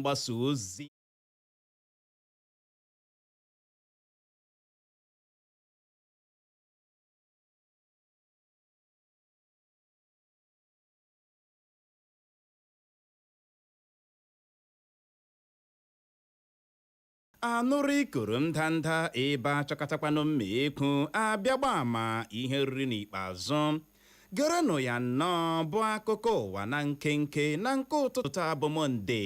mgbasa ozi. Anụrụ ikoro ndanda ebe achọkọtakwanụ mma ekwu abịa gba ama ihe riri n'ikpeazụ. Gerenụ ya nnọọ bụ akụkọ ụwa na nkenke na nke ụtụtụ taa bụ Mọnde,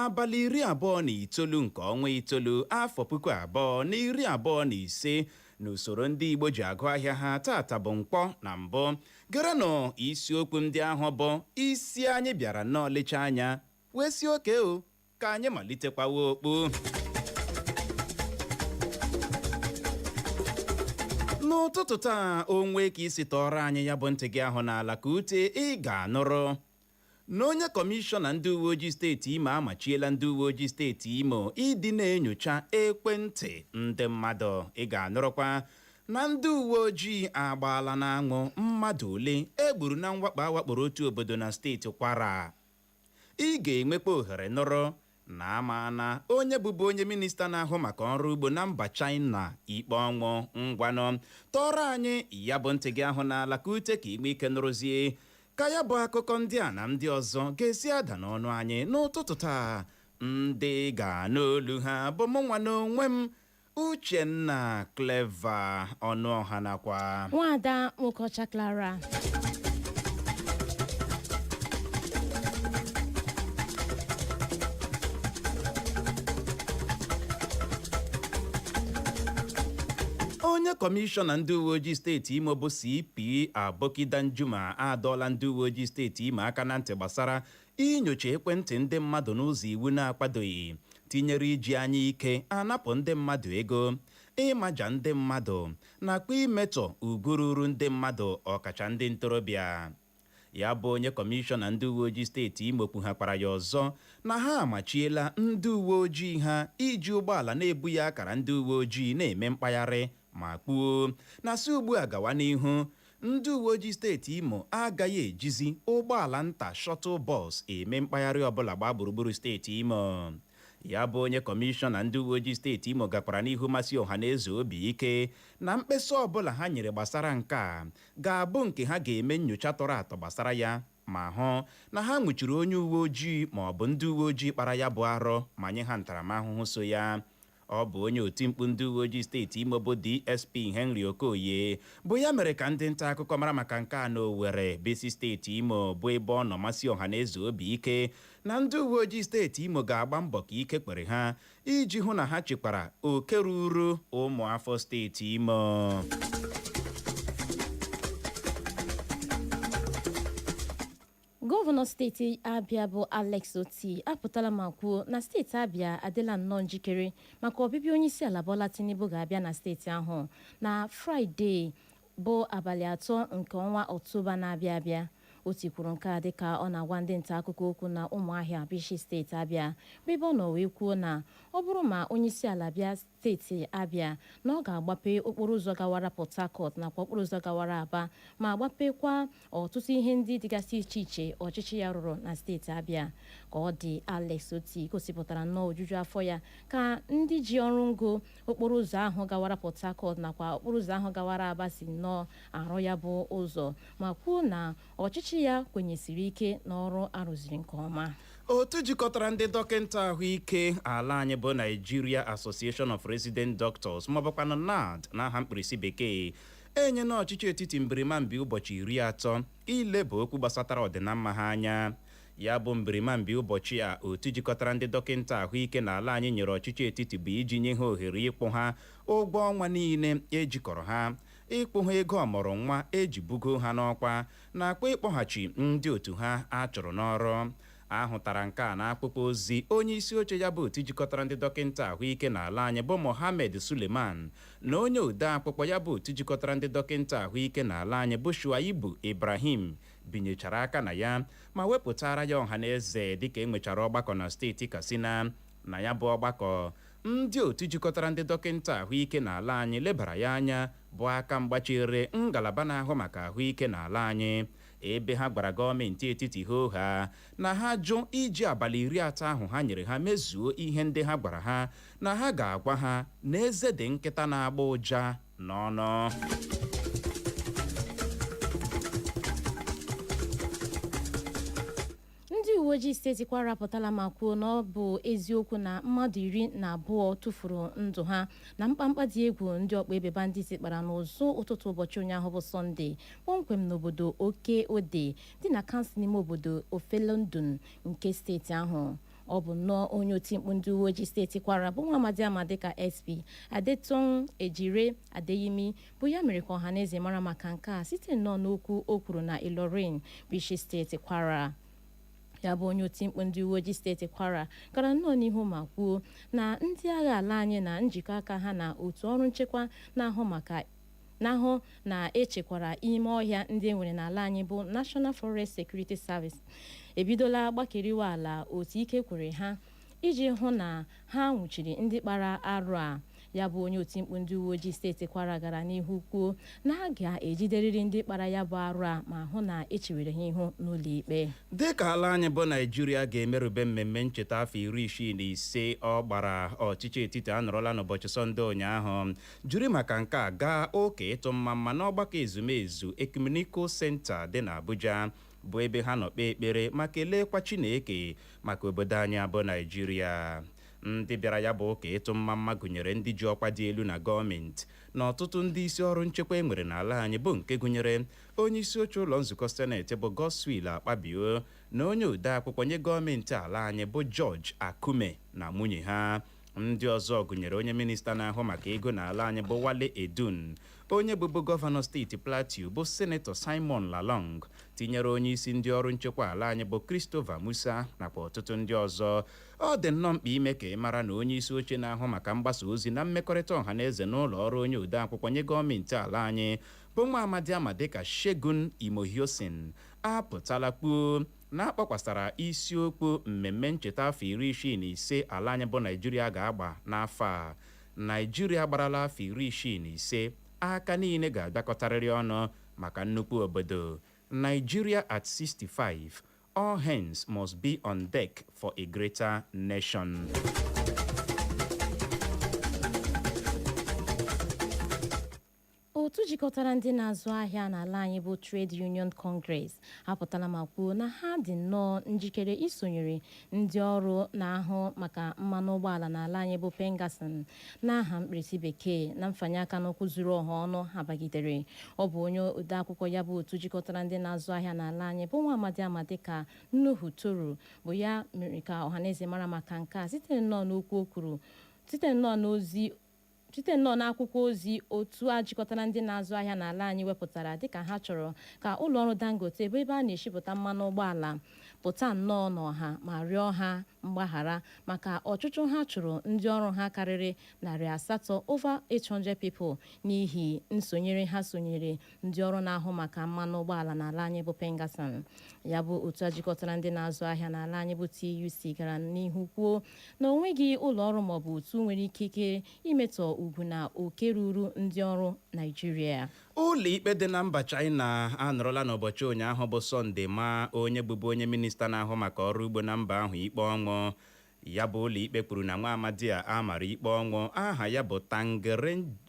abalị 29 nke ọnwa itoolu, afọ 2025, n'usoro ndị Igbo ji agụ ahịa ha. Tata bụ Nkwọ na mbụ. Gerenụ isiokwu ndị ahụ bụ isi anyị bịara nnọọ lecha anya wee si oke o ka anyị malitekwawa okpu. N'ụtụtụ taa, onwe ka isi tọọrọ anyị ya bụ ntị gị ahụ n'ala ka ute, ị ga-anụrụ na onye kọmishọna ndị uwe ojii steeti Imo amachiela ndị uwe ojii steeti Imo ịdị na-enyocha ekwentị ndị mmadụ. Ị ga-anụrụkwa na ndị uwe ojii agbaala n'anwụ mmadụ ole egburu na mwakpo awakporo otu obodo na steeti Kwara. Ị ga-enwekwa ohere nụrụ na amaana onye bụbu onye minista na-ahụ maka ọrụ ugbo na mba China ikpe ọnwụ. Ngwanụ, tọọrọ anyị ya bụ ntị gị ahụ n'ala ka ute, ka ime ike nụrụzie ka ya bụ akụkọ ndị a na ndị ọzọ ga-esi ada n'ọnụ anyị n'ụtụtụ taa. Ndị ga-anụ olu ha bụ mụ nwa n'onwe m, Uchenna Clever Ọnụọha, nakwa Nwaada Nwokocha Clara. Onye kọmishọna ndị uwe ojii steeti Imo bụ CP Aboki Danjuma adọọla ndị uwe ojii steeti Imo aka na ntị gbasara inyocha ekwentị ndị mmadụ n'ụzọ iwu na-akwadoghị, tinyere iji anya ike anapụ ndị mmadụ ego, ịmaja ndị mmadụ, nakwa imetọ ugwu ruru ndị mmadụ, ọkacha ndị ntorobịa. Ya bụ onye kọmishọna ndị uwe ojii steeti Imo kwughakwara ya ọzọ na ha amachiela ndị uwe ojii ha iji ụgbọala na-ebughị akara ndị uwe ojii na-eme mkpagharị, ma kwuo na si ugbu a gawa n'ihu, ndị uwe ojii steeti Imo agaghị ejizi ụgbọala nta shuttle bus eme mkpagharị ọbụla gbaa gburugburu steeti Imo. Ya bụ onye kọmishọna ndị uwe ojii steeti Imo gakwara n'ihu masị ọha na eze obi ike na mkpesa ọbụla ha nyere gbasara nke a ga-abụ nke ha ga-eme nyocha tọrọ atọ gbasara ya, ma hụ na ha nwụchiri onye uwe ojii ma ọ bụ ndị uwe ojii kpara ya bụ arụ, ma nye ha ntaramahụhụ so ya. Ọ bụ onye otimkpu ndị uwe ojii steeti Imo bụ DSP Henry Okoye bụ ya mere ka ndị nta akụkọ mara maka nke a n'Owerri, bụ isi steeti Imo, bụ ebe ọ nọ masị ọha na eze obi ike na ndị uwe ojii steeti Imo ga-agba mbọ ka ike kwere ha iji hụ na ha chekwara oke ruru ụmụ afọ steeti Imo. Gọvanọ steeti Abịa bụ Alex Otti apụtala ma kwuo na steeti Abịa adịla nnọọ njikere maka ọbịbịa onyeisiala Bola Tinubu ga-abịa na steeti ahụ na Fraịde bụ abalị 3 nke ọnwa Ọktoba na-abịa abịa. Otti kwuru nke a dịka ọ na-agwa ndị nta akụkọ okwu na Ụmụahịa, bụ isi steeti Abịa, bụ ebe ọ nọ wee kwuo na ọ bụrụ ma onyeisiala bịa steeti Abịa, na ọ ga-agbape okporo ụzọ gawara Port Harcourt nakwa okporo ụzọ gawara Aba, ma gbapekwa ọtụtụ ihe ndị dịgasị iche iche ọchịchị ya rụrụ na steeti Abịa. Ka ọ dị, Alex Otti gosipụtara nnọọ ojuju afọ ya ka ndị ji ọrụ ngo okporo ụzọ ahụ gawara Port Harcourt nakwa okporo ụzọ ahụ gawara Aba si nnọọ arụ ya bụ ụzọ, ma kwuo na ọchịchị ya kwenyesiri ike na ọrụ arụziri nke ọma. Otu jikọtara ndị dọkịta ahụike ala anyị bụ Nigeria Association of Resident Doctors, maọbụkwanụ NARD n'aha mkpirisi bekee, enyela ọchịchị etiti mbirimambi ụbọchị 30 ileba okwu gbasatara ọdịnamma ha anya. Ya bụ mbirimambi ụbọchị a otu jikọtara ndị dọkịta ahụike n'ala anyị nyere ọchịchị etiti bụ iji nye ha ohere ịkwụ ha ụgwọ ọnwa niile ejikọrọ ha, ịkwụ ha ego ọmụrụ nwa eji bugo ha n'ọkwa, nakwa ịkpọghachi ndị otu ha a chụrụ n'ọrụ. Ahụtara nke a n'akwụkwọ ozi onye isi oche ya bụ otu jikọtara ndị dọkịta ahụike n'ala anyị bụ Mohammed Suleiman na onye ode akwụkwọ ya bụ otu jikọtara ndị dọkịta ahụike n'ala anyị bụ Shuaibu Ibrahim binyechara aka na ya ma wepụtara ya ọha na eze dịka e nwechara ọgbakọ na steeti Katsina. Na ya bụ ọgbakọ, ndị otu jikọtara ndị dọkịta ahụike n'ala anyị lebara ya anya bụ aka mgbachere ngalaba na-ahụ maka ahụike n'ala anyị. Ebe ha gwara gọọmenti etiti hoo ha na ha jụ iji abalị 30 ahụ ha nyere ha mezuo ihe ndị ha gwara ha, na ha ga-agwa ha na eze dị nkịta na-agba ụja n'ọnụ. Ndị uwe ojii steeti Kwara apụtala ma kwuo na ọ bụ eziokwu na mmadụ 12 tụfuru ndụ ha na mkpamkpa dị egwu ndị ọkpa egbe bandit kpara n'ụzụ ụtụtụ ụbọchị ụnyaahụ bụ Sọnde, kpọmkwem n'obodo Oke Ode dị na kansụl ime obodo Ofelondun nke steeti ahụ. Ọ bụ nnọọ onye otimkpu ndị uwe ojii steeti Kwara, bụ nwa amadi ama dịka SP Adetun Ejire Adeyemi, bụ ya mere ka ọhaneze mara maka nke a site nnọọ n'okwu o kwuru na Ilorin, bụ isi steeti Kwara. Ya bụ onye otimkpu ndị uwe ojii steeti Kwara gara nnọọ n'ihu ma kwuo na ndị agha ala anyị na njikọ aka ha na otu ọrụ nchekwa na-ahụ maka na-ahụ na echekwara ime ọhịa ndị e nwere n'ala anyị, bụ National Forest Security Service, ebidola gbakeriwa ala otu ike kwere ha iji hụ na ha nwụchiri ndị kpara arụ a. Ya bụ onye otimkpu ndị uwe ojii steeti Kwara gara n'ihu kwuo na a ga-ejiderịrị ndị kpara ya bụ arụ a ma hụ na echewere ha ihu n'ụlọ ikpe. Dịka ala anyị bụ Naijiria ga-emerube mmemme ncheta afọ 65 ọ gbara ọchịchị etiti, anọrọla n'ụbọchị Sọnde ụnyaahụ jiri maka nke a gaa ụka ịtụ mma mma n'ọgbakọ ezumezu Ecumenical Center dị n'Abuja, bụ ebe ha nọ kpee ekpere ma keleekwa Chineke maka obodo anyị abụ Naijiria. Ndị bịara ya bụ ụka ịtụ mma mma gụnyere ndị ji ọkwa dị elu na gọọmenti na ọtụtụ ndị isi ọrụ nchekwa e nwere n'ala anyị, bụ nke gụnyere onye isi oche ụlọ nzukọ seneti bụ Godswill Akpabio na onye ode akwụkwọ nye gọọmenti ala anyị bụ George Akume na nwunye ha. Ndị ọzọ gụnyere onye minista na-ahụ maka ego n'ala anyị bụ Wale Edun, onye bụbu gọvanọ steeti Plateau bụ Senetọ Simon Lalong, tinyere onye isi ndị ọrụ nchekwa ala anyị bụ Christopher Musa, nakwa ọtụtụ ndị ọzọ. Ọ dị nnọọ mkpa ime ka ị mara na onye isi oche na-ahụ maka mgbasa ozi na mmekọrịta ọha na eze n'ụlọ ọrụ onye ode akwụkwọ nye gọọmenti ala anyị, bụ nwa amadi ama dịka Segun Imohiosen, apụtala kpuo na akpọkwasara isiokwu mmemme ncheta afọ 65 ala anyị bụ Naijiria ga-agba n'afọ a: "Naijiria gbarala afọ 65, aka niile ga-abịakọtarịrị ọnụ maka nnukwu obodo." "Nigeria at 65, all hands must be on deck for a greater nation." Otu jikọtara ndị na-azụ ahịa n'ala anyị bụ Trade Union Congress apụtala ma kwuo na ha dị nnọọ njikere isonyere ndị ọrụ na-ahụ maka mmanụ ụgbọala n'ala anyị, bụ PENGASSAN n'aha mkpirisi bekee, na mfanye aka n'ụkwụ zuru ọha ọnụ ha bagidere. Ọ bụ onye odeakwụkwọ ya bụ otu jikọtara ndị na-azụ ahịa n'ala anyị, bụ nwa amadi ama dịka Nuhu Toru, bụ ya mere ka ọhaneze mara maka nke a site nnọọ n'okwu o kwuru site nnọọ n'ozi site nnọọ n'akwụkwọ ozi otu a jikọtara ndị na-azụ ahịa n'ala anyị wepụtara, dịka ha chọrọ ka ụlọọrụ Dangote, bụ ebe a na-eshipụta mmanụ ụgbọala, pụta nnọọ n'ọha ma rịọ ha mgbaghara maka ọchụchụ ha chụrụ ndị ọrụ ha karịrị 800, over 800 people, n'ihi nsonyere ha sonyere ndị ọrụ na-ahụ maka mmanụ ụgbọala n'ala anyị bụ PENGASSAN. Ya bụ otu a jikọtara ndị na-azụ ahịa n'ala anyị bụ TUC gara n'ihu kwuo na o nweghị ụlọ ọrụ maọbụ otu nwere ikike imetọ ugwu na oke ruru ndị ọrụ Naijiria. Ụlọ ikpe dị na mba China anọrọla n'ụbọchị ụnyaahụ bụ Sọnde ma onye bụbu onye minista na-ahụ maka ọrụ ugbo na mba ahụ ikpe ọnwụ. Ya bụ ụlọ ikpe kwuru na nwa amadi a a mara ikpe ọnwụ, aha ya bụ Tang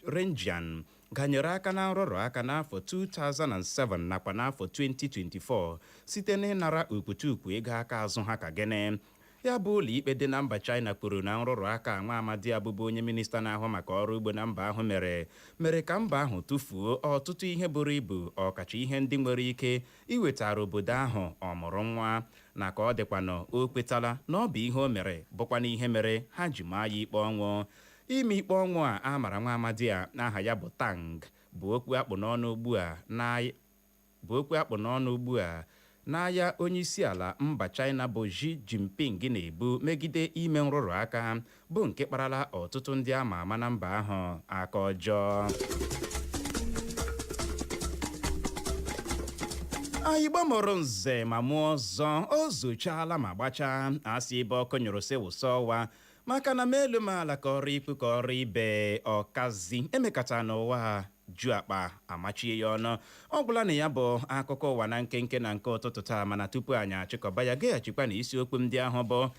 Renjian, ganyere aka na nrụrụ aka n'afọ 2007 nakwa n'afọ 2024 site n'ịnara ukwutukwu ego aka azụ ha ka gịnị. Ya bụ ụlọ ikpe dị na mba China kwuru na nrụrụ aka nwa amadi abụbụ onye minista na-ahụ maka ọrụ ugbo na mba ahụ mere mere ka mba ahụ tụfuo ọtụtụ ihe buru ibu, ọkacha ihe ndị nwere ike iwetara obodo ahụ ọmụrụ nwa. Na ka ọ dịkwanụ, o kwetala na ọ bụ ihe o mere bụkwana ihe mere ha ji maa ya ikpe ọnwụ. Ime ikpe ọnwụ a a mara nwa amadi a n'aha ya bụ Tang bụ okwu akpụ n'ọnụ ugbu a n'ahịa onye isi ala mba China bụ Xi Jinping na-ebu megide ime nrụrụ aka, bụ nke kparala ọtụtụ ndị ama ama na mba ahụ aka ọjọọ. Igbo mụrụ nze ma mụọ ọzọ, o zochaala ma gbachaa. Asị ebe ọkụ nyụrụ sị wụsa ọwa, maka na ma elu ma ala, ka ọrụ ikwu ka ọrụ ibe, ọkazi emekata n'ụwa a. Ju akpa amachie ya ọnụ. Ọ gwụla na ya bụ akụkọ ụwa na nkenke na nke ụtụtụ taa, mana tupu anyị achịkọba ya, gaghachikwa na isiokwu ndị ahụ bụ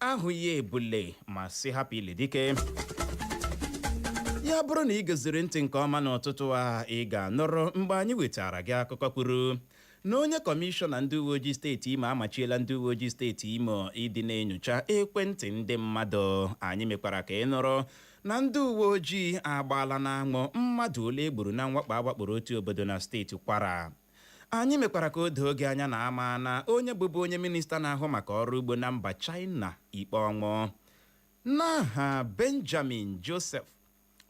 ahụghị ebule ma sị hapụ ili dike. Ya bụrụ na ị geziri ntị nke ọma n'ụtụtụ a, ị ga-anụrụ mgbe anyị wetara gị akụkọ kwuru na onye kọmishọna ndị uwe ojii steeti Imo amachiela ndị uwe ojii steeti Imo ịdị na-enyocha ekwentị ndị mmadụ. Anyị mekwara ka ị nụrụ na ndị uwe ojii agbaala n'anwụ mmadụ ole e gburu na mwakpo agbakporo otu obodo na steeti Kwara. Anyị mekwara ka o doo gị anya na ama na onye bụbu onye minista na-ahụ maka ọrụ ugbo na mba China ikpe ọnwụ. N'aha Benjamin Joseph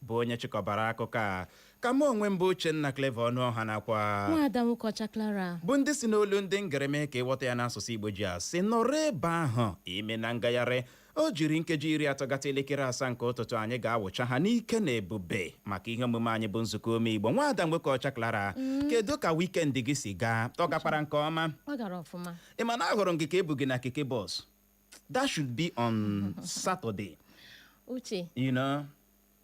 bụ onye chịkọbara akụkọ a, ka mụ onwe mbụ, Uchenna Clever Ọnụọha, nakwa Nwaada Nwokocha Clara, bụ ndị si n'olu ndị ngereme ka ịghọta ya n'asụsụ Igbo ji asị nọrọ ebe ahụ ime na ngagharị. O jiri nkeji 30 gata elekere 7 nke ụtụtụ, anyị ga-awụcha ha n'ike na ebube maka ihe omume anyị bụ Nzukọ Ome Igbo. Nwaada Nwoke Clara, kedu ka weekend gị si gaa? Ọ gakwara nke ọma? Ọ gara ọfụma. Ị ma na ahụrụ m gị ka ebu gị na keke bus? That should be on Saturday. Uche, you know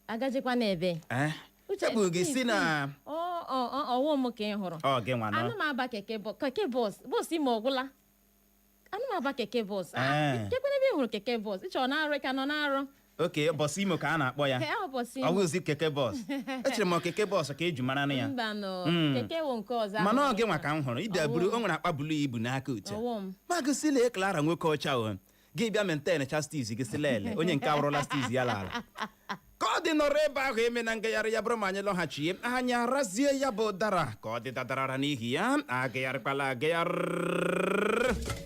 agajikwa n'ebe. Eh? Uche, Ebu gị si na ọwụ m ka ị hụrụ. Ọ gị nwa nọ. Ana m aba keke keke bus, bus ime ọgwụla. Ana m aba keke bus. Eh. Kekwana ebe ị hụrụ keke bus? Ị chọrọ na-arụ ka nọ na-arụ. Oke bus Imo ka a na-akpọ ya. Ke ahụ bus Ọ Imo. bụzi keke bus. Echere m keke bus ka eji mara ya. Mba nọ. Keke wụ nke ọzọ. Mana ahụ. ọ gị nwa ka m hụrụ ịbịa buru, o nwere akpa bulu ibu n'aka uche. Ọwụ m. Ma gị si lee Clara nwoke ọcha, o gị bịa maintain cha steeze gị, si lele onye nke awụrụla steeze ya lala. Ka ọ dị, nọrọ ebe ahụ eme na ngagharị. Ya bụrụ ma anyị lọghachie, anyị arazie ya bụ ụdara ka ọ dị dadarara. N'ihi ya, agagharịkwala agagharị.